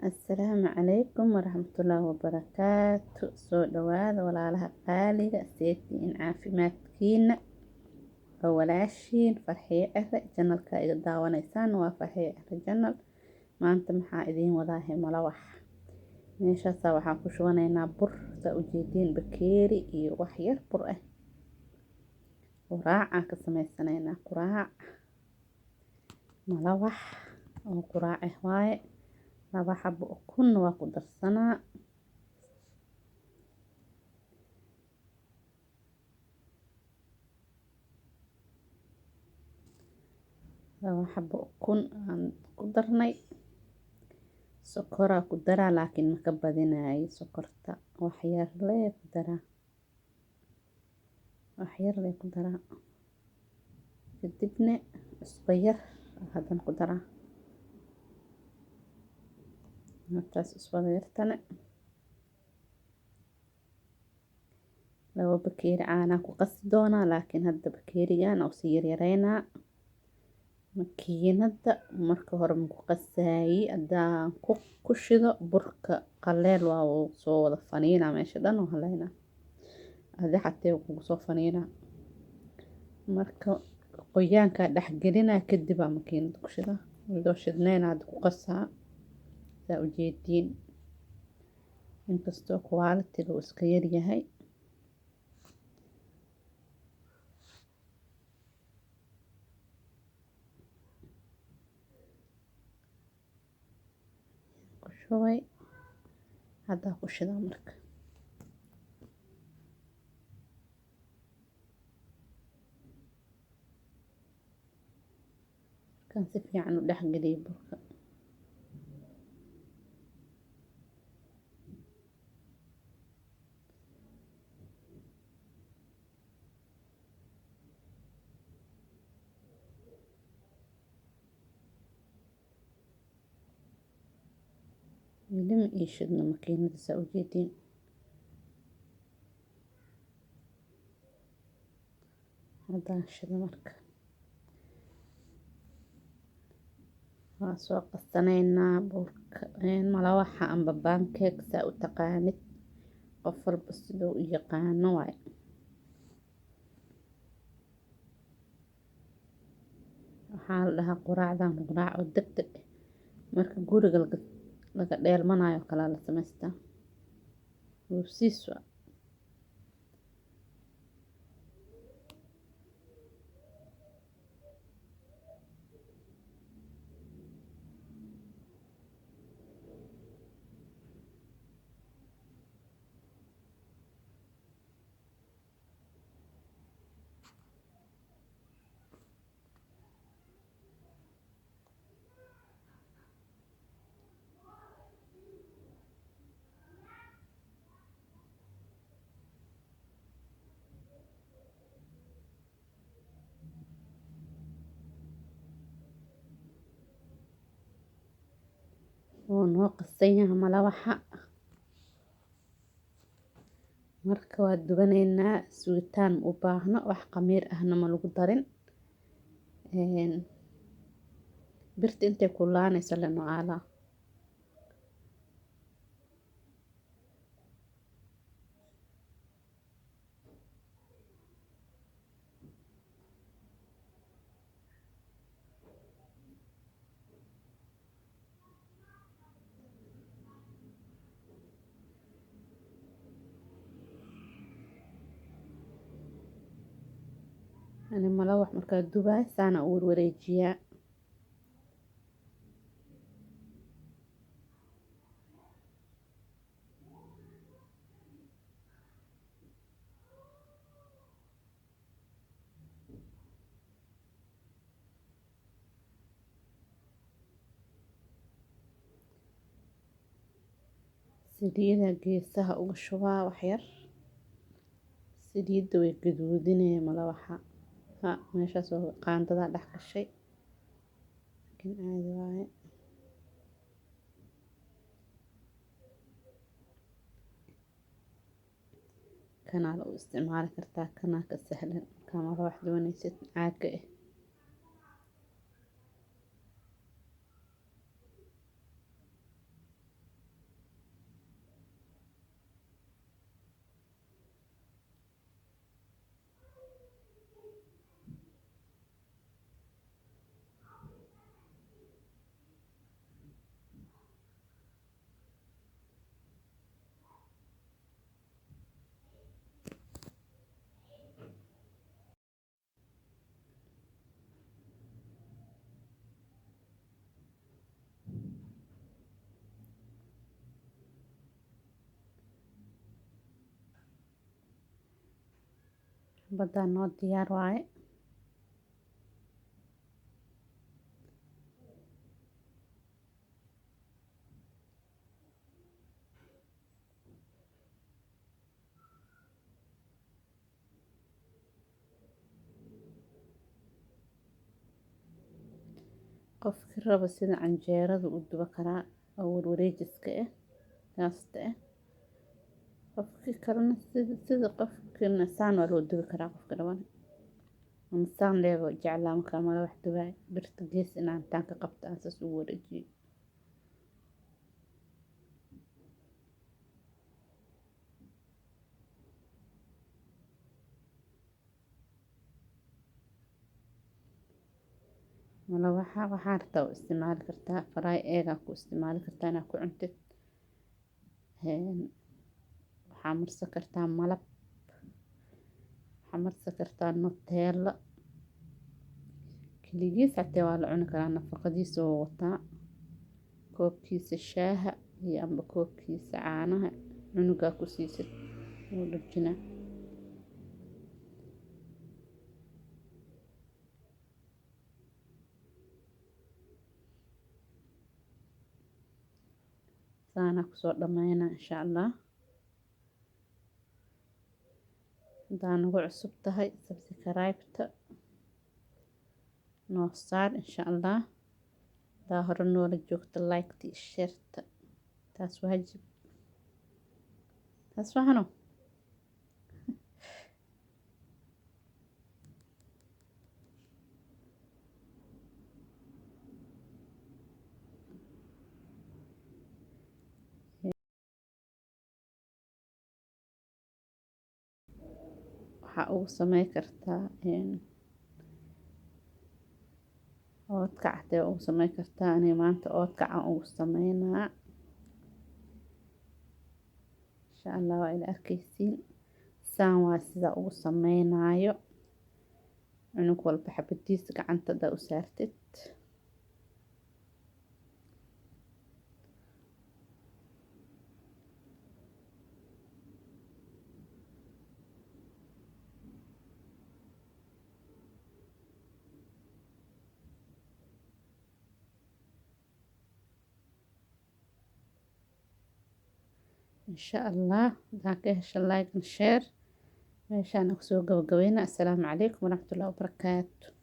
Assalaamu calaykum waraxmatullaahi wabarakaatu. Soo dhawaada walaalaha qaaliga, seetiin caafimaadkiina oo walaashiin Farxiyo Cere. Channelka iga daawanaysaan waa Farxiyo Cere channel. Maanta maxaa idiin wadaa? Malawax. Meeshaasaa waxaan ku shubanaynaa bur, saa ujeediin, bakeeri iyo wax yar bur ah. Quraacaan ka samaysanaynaa, quraac malawax oo quraac ah waaye. 2 xabo ukunna waa ku darsanaa. 2 xabo ukun aan ku darnay. Sokoraa ku daraa, laakiin ma ka badinayo sokorta. Wax yar lee ku daraa, wax yar lee ku daraa. Kadibna cusbo yar haddana ku daraa. Markaas cusbada yartana 2 bakeeri caanaa ku qasi doonaa, laakiin hadda bakeerigan oo sii yaryareynaa. Makiinada marka hore maku qasaayi, haddaan ku shido burka qaleel waa uu soo wada faniinaa, meesha dhan oo haleynaa, adi xatee kugu soo faniinaa. Marka qoyaankaa dhex gelinaa, kadib aa makiinada ku shidaa. Iyadoo shidnayna hadda ku qasaa, saa ujeediin, inkastoo quality-ga uu iska yaryahay. Ku shubay, haddaa ku shidaa. Marka markaan si fiican u dhexgeliyo burka, weli ma ii shidno makiinada, saa ujeediin. Haddaan shido, marka waa soo qasanaynaa burka malawaxa amba pancake, saa u taqaanid, qof walba siduu u yaqaano waay. Waxaa la dhahaa quraacdan quraac oo deg deg ah, marka guriga laga dheelmanayo kalaa la samaystaa, boobsiis waa. Wuu noo qasan yahay malawaxa. Marka waa dubanaynaa, sugitaan ma u baahno, wax khamiir ahna ma lagu darin. Birta intay kululaanayso le nocaalaa. Ani malawax markaa dubaay saana u warwareejiyaa. Saliida geesaha uga shubaa wax yar. Saliidda way gaduudinaya malawaxa. Ha, meeshaas oo qaandada dhex gashay, laakiin caadi waaye. Kanaa la u isticmaali kartaa, kanaa ka sahlan markaa malawax dubanaysid, caaga ah. Xabadaan noo diyaar waaye. Qofkii raba sida canjeerada u duba karaa oo warwareejiska ah, gaasta ah. Qofkii kalena sida qofkina saan waa loo dubi karaa qofka raban. Ama saan leebo jeclaa markaa mala wax dubaay birta gees inaan intaan ka qabto aan saas ugu wareejiyo. Malawaxa waxaa rabtaa u isticmaali kartaa, fry egg ku isticmaali kartaa inaad ku cuntid. Waxaa marsan kartaa malab, waxaa marsan kartaa Nutella. Keligiis xataa waa la cuni karaa, nafaqadiisa oo wataa. Koobkiisa shaaha iyo amba koobkiisa caanaha cunugaa ku siisid wuu dharjinaa. Saana kusoo dhameynaa insha Allah. Hadaa nagu cusub tahay, subscribe-ta noo saar insha Allah. Hadaa hore noola joogta, like-ta iyo share-ta, taas waajib, taas waxano. Waxaa ugu samey kartaa oodkac, hatee ugu samey kartaa. Aniga maanta oodkac aan ugu sameynaa insha Allah, waa ila arkeysiin. Saan waa sida ugu sameynaayo. Cunug walba xabadiisa gacanta hadaa u saartid. Insha Allah hadaa ka hesho, like and share. Meeshaan kusoo gabagabayna. Assalaamu calaykum waraxmatullahi wabarakaatu.